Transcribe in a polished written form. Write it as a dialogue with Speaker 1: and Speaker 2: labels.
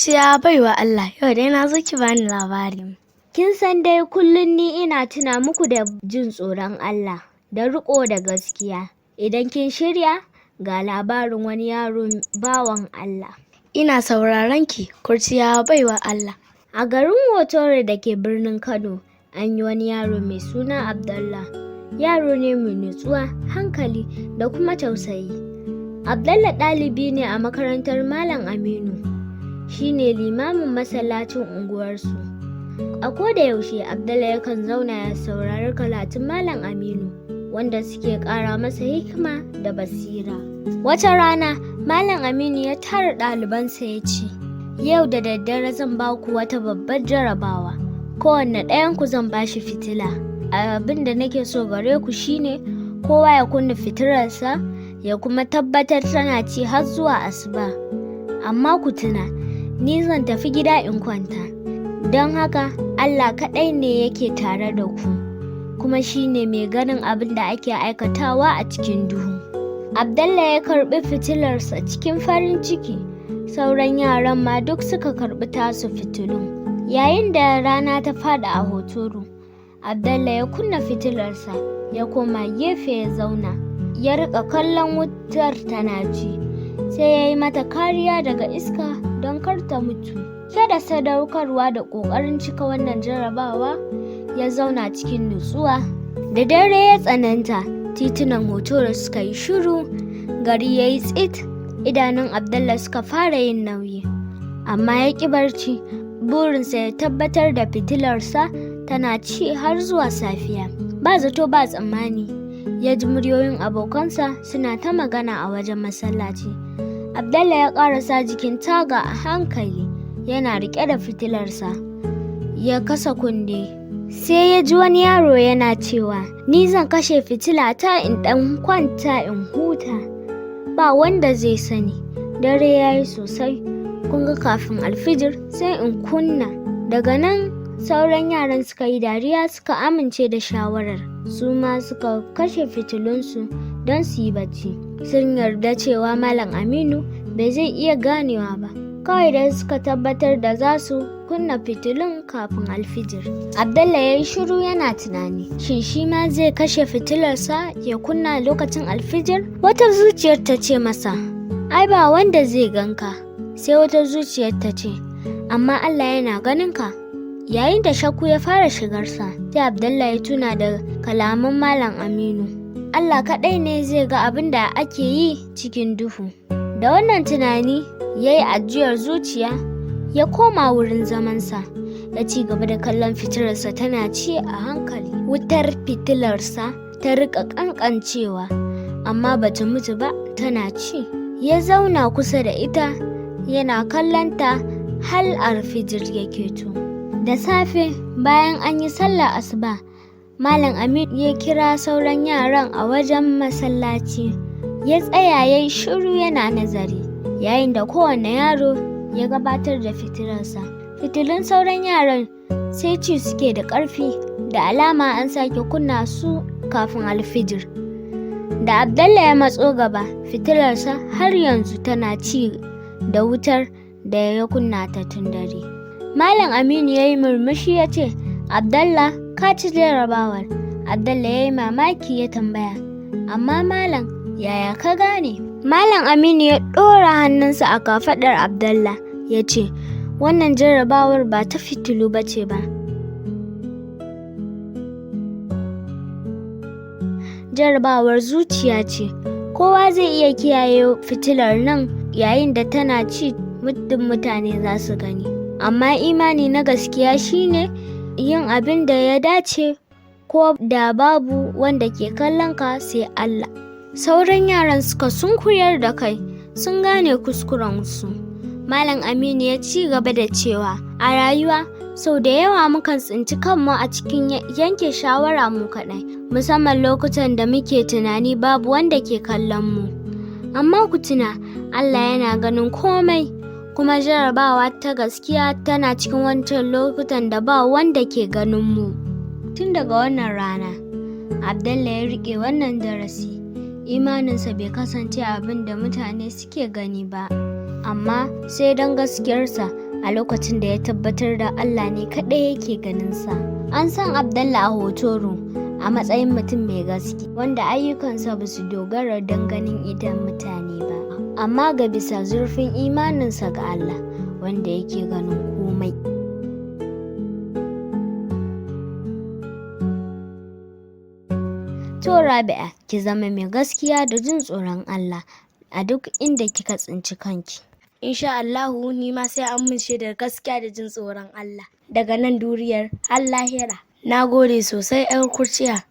Speaker 1: Kurciya baiwa Allah, yau dai na zo ki bani labari.
Speaker 2: Kin san dai kullum ni ina tuna muku da jin tsoron Allah da riƙo da gaskiya. Idan kin shirya, ga labarin wani yaro bawan Allah.
Speaker 1: Ina sauraron ki, kurciya baiwa Allah.
Speaker 2: A garin Hotoro da ke birnin Kano, an yi wani yaro mai suna Abdallah. Yaro ne mai nutsuwa, hankali da kuma tausayi. Abdallah ɗalibi ne a makarantar Malam Aminu. Shi ne limamin masallacin unguwarsu. A koda yaushe Abdallah yakan zauna ya saurari karatun Malam Aminu, wanda suke ƙara masa hikima da basira. Wata rana, Malam Aminu ya tara ɗalibansa ya ce, "Yau da daddare zan ba ku wata babbar jarabawa. Kowanne ɗayanku zan ba shi fitila. Abin da nake so gare ku shine kowa ya kunna fitilarsa ya kuma tabbatar tana ci har zuwa asuba. Amma ku tuna, ni zan tafi gida in kwanta. Don haka Allah kaɗai ne yake tare da ku, kuma shi ne mai ganin abin da ake aikatawa a cikin duhu." Abdallah ya karɓi fitilarsa cikin farin ciki, sauran yaran ma duk suka karɓi tasu fitilun. Yayin da rana ta faɗi a Hotoro, Abdallah ya kunna fitilarsa, ya koma gefe ya zauna, ya riƙa kallon wutar tana ci, sai ya yi mata kariya daga iska don kar ta mutu. Ke da sadaukarwa da ƙoƙarin cika wannan jarabawa, ya zauna cikin nutsuwa. Da dare ya tsananta, titunan Hotoro suka yi shiru, gari ya yi tsit, idanun Abdallah suka fara yin nauyi. Amma ya ƙi barci, burinsa ya tabbatar da fitilarsa tana ci har zuwa safiya. Ba zato ba tsammani, ya ji muryoyin abokansa suna ta magana a wajen masallaci. Abdallah ya ƙarasa jikin taga a hankali, yana riƙe da fitilarsa. Ya kasa kunne. Sai ya ji wani yaro yana cewa, "Ni zan kashe fitilata in ɗan kwanta in huta. Ba wanda zai sani. Dare ya yi sosai. Kun ga kafin alfijir sai in kunna." Daga nan sauran yaran suka yi dariya suka amince da shawarar. Su ma suka kashe fitilunsu don su yi bacci. Sun yarda cewa Malam Aminu bai zai iya ganewa ba. Kawai dai suka tabbatar da za su kunna fitilun kafin alfijir. Abdallah ya yi shiru yana tunani, shin shi ma zai kashe fitilarsa ya kunna lokacin alfijir? Wata zuciyar ta ce masa, "Ai ba wanda zai ganka." Sai wata zuciyar ta ce, "Amma Allah yana ganin ka." Yayin da shakku ya fara shigarsa, sai Abdallah ya tuna da kalaman Malam Aminu. Allah kaɗai ne zai ga abin da ake yi cikin duhu. Da wannan tunani, ya yi ajiyar zuciya, ya koma wurin zamansa, ya ci gaba da kallon fitilarsa tana ci a hankali. Wutar fitilarsa ta riƙa ƙanƙancewa, amma bata mutu ba, tana ci. Ya zauna kusa da ita, yana kallonta har alfijir ya keto. Da safe, bayan an yi sallar asuba, Malam Aminu ya kira sauran yaran a wajen masallaci. Ya tsaya ya yi shiru yana nazari, yayin da kowane yaro ya gabatar da fitilarsa. Fitilun sauran yaran sai ci suke da ƙarfi, da alama an sake kunna su kafin alfijir. Da Abdallah ya matso gaba, fitilarsa har yanzu tana ci da wutar da ya kunna ta tun dare. Malam Aminu ya yi murmushi ya ce, "Abdallah, ka ci jarabawar." Abdallah ya yi mamaki ya tambaya, "Amma Malam, yaya ka gane?" Malam Aminu ya ɗora hannunsa a kafaɗar Abdallah ya ce, "Wannan jarabawar ba ta fitilu ba ce ba. Jarabawar zuciya ce. Kowa zai iya kiyaye fitilar nan yayin da tana ci muddin mutane za su gani. Amma imani na gaskiya shine yin abin da ya dace ko da babu wanda ke kallon ka sai Allah." Sauran yaran suka sunkuyar da kai, sun gane kuskurensu. Malam Aminu ya ci gaba da cewa, "A rayuwa, sau da yawa mukan tsinci kanmu a cikin yanke shawara mu kaɗai, musamman lokutan da muke tunani babu wanda ke kallon mu. Amma ku tuna, Allah yana ganin komai, kuma jarabawa ta gaskiya tana cikin wancan lokutan da ba wanda ke ganin mu." Tun daga wannan rana, Abdallah ya riƙe wannan darasi. Imaninsa bai kasance abin da mutane suke gani ba, amma sai don gaskiyarsa. a lokacin da ya tabbatar da Allah ne kaɗai yake ganinsa. An san Abdallah a Hotoro a matsayin mutum mai gaske wanda ayyukansa ba su dogara don ganin idon mutane ba, amma ga bisa zurfin imaninsa ga Allah wanda yake ganin komai. To Rabi'a, ki zama mai gaskiya da jin tsoron Allah a duk inda kika tsinci kanki.
Speaker 1: Insha Allahu ni ma sai an min shaidar gaskiya da jin tsoron Allah. Daga nan duriyar har lahira. Na gode sosai 'yar kurciya.